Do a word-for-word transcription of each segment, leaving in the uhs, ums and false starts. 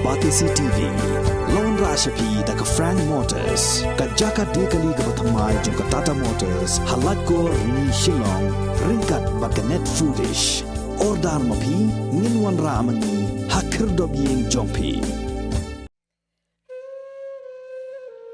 Batesi T V. Long ra sha phi da ka Frank Motors, ka jaka de kali kaba thymmai jong ka Tata Motors, ha Laitkor, Ni Shillong, ryngkat bad ka Net Foodish. Order ma phi, ngin wanrah ma ngi ha khyrdop ïing jong phi.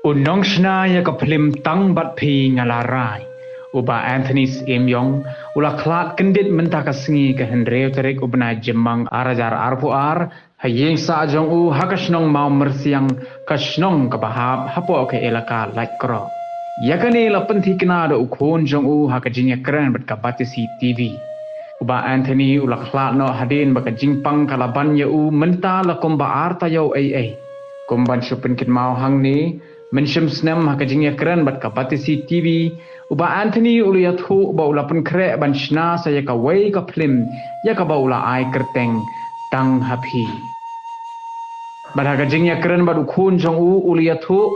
U nongshna ïa ka phlim Tang Bad Phi Nga La Rai, u Bah Anthony Syiemiong, u la khlad kyndit mynta ka sngi ka hynriew tarik u bnai Jymmang ar hajar arphew ar, ha ïing sah jong u ha ka shnong Mawmyrsiang, ka shnong kaba hap hapoh ka elaka Laitkroh. Ïa kane la pynthikna da u khun jong u ha ka jingïakren bad ka Batesi T V. U Bah Anthony u la khlad noh hadien ba ka jingpang ka la ban ïa u mynta la kumba ar taïew eiei. Kum ban shu pynkynmaw hangne, mynshem snem ha ka jingïakren bad ka Batesi T V, u Bah Anthony u la ïathuh ba u la pynkhreh ban shna sa ïa kawei ka phlim ïa kaba u la ai kyrteng Tang Ha Phi. Bad ha ka jingïakren bad u khun jong u, u la ïathuh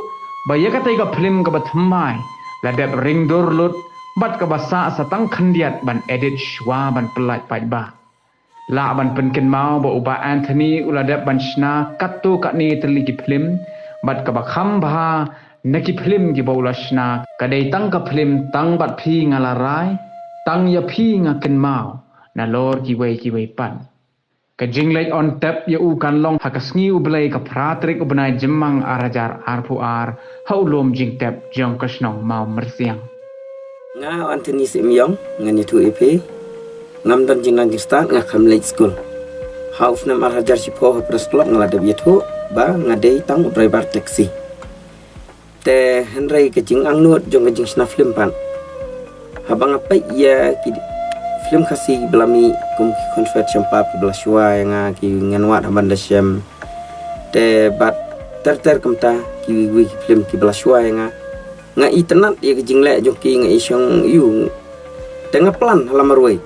ba ïa katei ka phlim kaba thymmai la dep ring dur lut bad kaba sah sa tang khyndiat ban edit shuwa ban pyllait paidbah. Lah ban pynkynmaw ba u Bah Anthony u la dep ban shna katto katne tylli ki phlim, bad kaba kham bha na ki phlim kiba u la shna ka dei tang ka phlim Tang Bad Phi Nga La Rai, Tang Ïa Phi Nga Kynmaw, nalor kiwei kiwei pat. Ka jingleit on tep ïa u kan long ha ka sngi U Blei ka phra tarik u bnai Jymmang ar hajar arphew ar, ha u lum jingtep jong ka shnong Mawmyrsiang. Nga Anthony Syiemiong, ngan ïathuh ïa phi. Ngam don jingnang jingstad, nga kham leit skul. Ha u snem ar hajar shiphew ha Press Club nga la dep ïathuh ba nga dei tang u driver taxi. Te hynrei ka jingangnud jong ka jingshna phlim pat, haba nga peit ïa ki phlim Khasi kiba la mih kum ki Khun Swet Shempap kiba la shuwa ïa nga, ki Ngan Wad Haban Da Shem. Te bad ter ter kumta kiwei kiwei ki phlim kiba la shuwa ïa nga. Nga itynnad ïa ka jingleh jong ki, nga ishong ïa u. Te nga plan ha la marwei.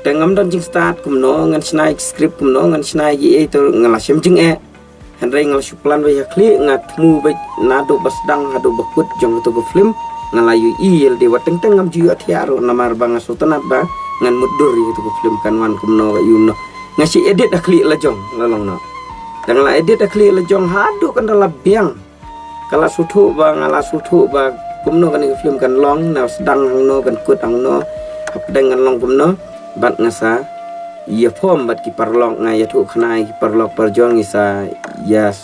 Te ngam don jingstad kumno ngan shna ïa ki script, kumno ngan shna ïa kiei, to nga la shem jingeh. Hynrei nga la shu plan beit ha khlieh, nga thmu beit naduh ba sdang haduh ba kut jong kato ka phlim. Nga la ïohi ïa lade, wat teng teng ngam ju ïohthiah ruh namar ba nga sngewtynnad ba ngan mutdur ïa kato ka phlim kan wan kumno, ka ïu noh. Nga shu edit ha khlieh la jong, la long noh. Te nga la edit ha khlieh la jong haduh kan da la biang. Ka la sngewthuh ba, nga la sngewthuh ba kumno kane ka phlim kan long, na sdang hangno, kan kut hangno, hapdeng kan long kumno. Bad nga sa ïa form bad ki paralok, nga ïathuh khana ïa ki paralok parajor, ngi sa ïa,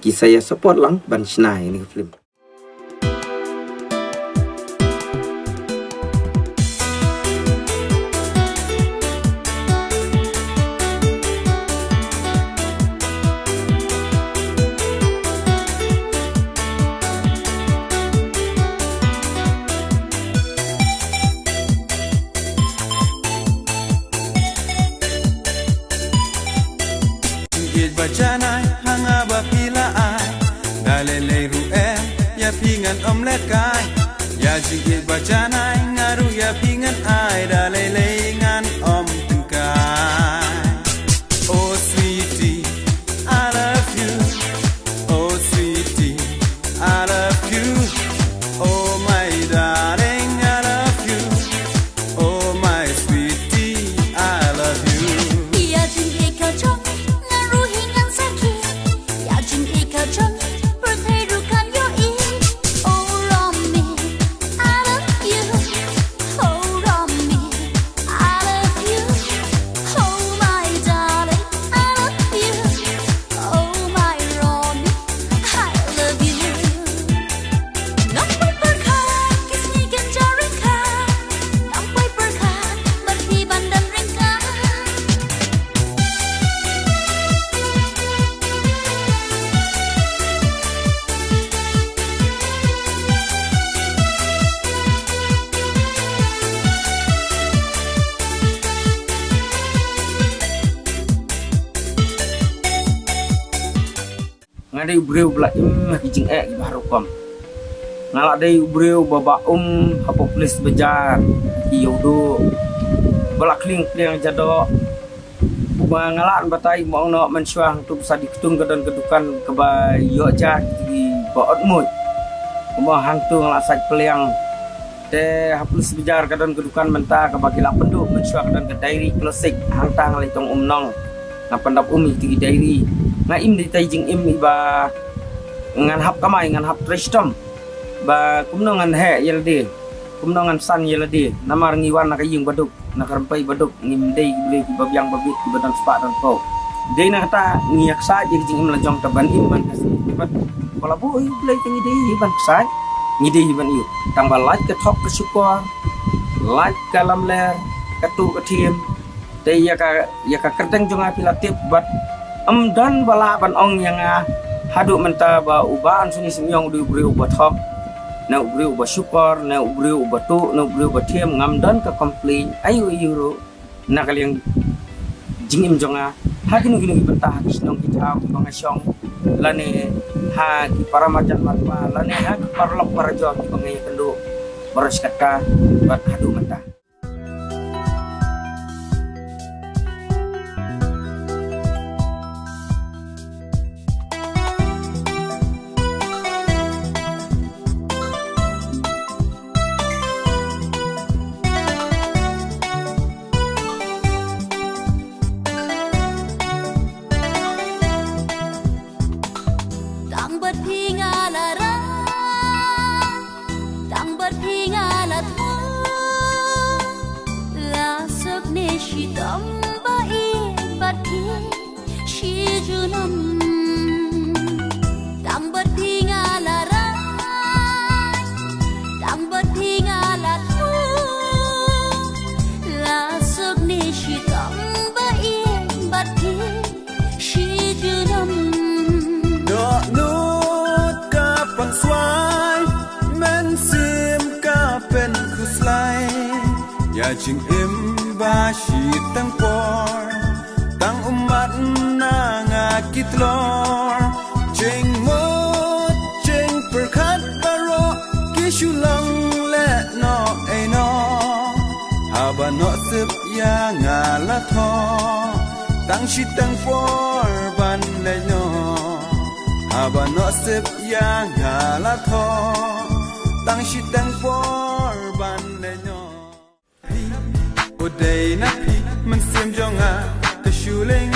ki sa ïa support lang ban shna ïa kane ka phlim. Jingïeit ba janai ha nga ba phi la ai, da lei lei ruh em ïa phi ngan ym lehkai. Ïa jingïeit ba janai nga ruh ïa phi ngan ai, da lei lei ngan ym tyngkai. Oh sweetie, I love you. Oh sweetie, I love you. Oh my darling, I love you. Oh my sweetie, I love you. Ïa jingïeit ka jong nga ruh hi ngan sakhi. Ïa jingïeit ka jong pyrthei ruh kan ïohi. Oh Romi, I love you. Oh Romi, I love you. Oh my darling, I love you. Oh my Romi, I love you. Nang poi pyrkhat ki sngi kin jaring kha. Nang poi pyrkhat bad phi ban don ryngkat. Nga dei u briew ba la im ha ki jingeh kiba har rukom. Nga la dei u briew ba, ba um hapoh police bazaar, ki ïew duh, ba la khlieng pliang jadoh. Ba nga lah ban batai mo ong noh, mynshuwa hangtu ba sa dei ktung ka don ka dukan kaba ïoh ja ki ba ot muid. Mo hangtu nga la sait pliang. Te ha police bazaar ka don ka dukan mynta kaba ki la pynduh, mynshuwa ka don ka diary plastik, hangta nga la ïatong um nong. Nga pyndap um ïa ki diary. Nga im da itai jingim iba ngan hap kamai, ngan hap trei shitom. Ba kumno ngan heh ïa lade, kumno ngan san ïa lade. Namar ngi wan na ka ïing baduk, na ka rympai baduk, ngim dei ki briew kiba biang babit, kiba don spah don phew. Dei na kata ngi ïaksaid ïa ka jingim la jong ta ban im ban ka sngi. Te bad ba la buh ïa U Blei te ngi dei hi ban ksaid, ngi dei hi ban ïuh. Tang ba lait ka thok ka shukor, lait ka lamler, ka tuh ka thiem. Te ïa ka, ïa ka kyrteng jong nga phi la tip bad ym don ba lah ban ong ïa nga haduh mynta ba u Bah Anthony Symïong u dei u briew uba thok, ne u briew uba shukor, ne u briew uba tuh, ne u briew uba thiem, ngam don ka complain aïu aïu ruh na ka liang jingim jong nga. Ha kino kino ki bynta, ha ki shnong ki thaw kiba nga shong, lane ha ki para marjan marpa, lane ha ki paralok parajor kiba nga ïakynduh baroh shi katta bad haduh mynta. Tang bad phi nga la rah, tang bad phi nga la thoh. La suk ne shitom ba ïeit bad phi shi junom. Tang bad phi nga la rah, tang bad phi nga la thoh. La suk ne shitom ba ïeit bad phi shi junom. Dohnud ka panswai, mynsiem ka pynkhuslai. Ïa jingim ba shiteng por, tang ummat na nga ki tlor. Jingmut jingpyrkhat baroh ki shu long lehnoh ei noh. Haba noh sip ïa nga la thoh, tang shiteng por ban leit noh. Haba noh sip ïa nga la thoh, tang shiteng por ban leit noh. Phi, u dei na phi, mynsiem jong nga, te shu ling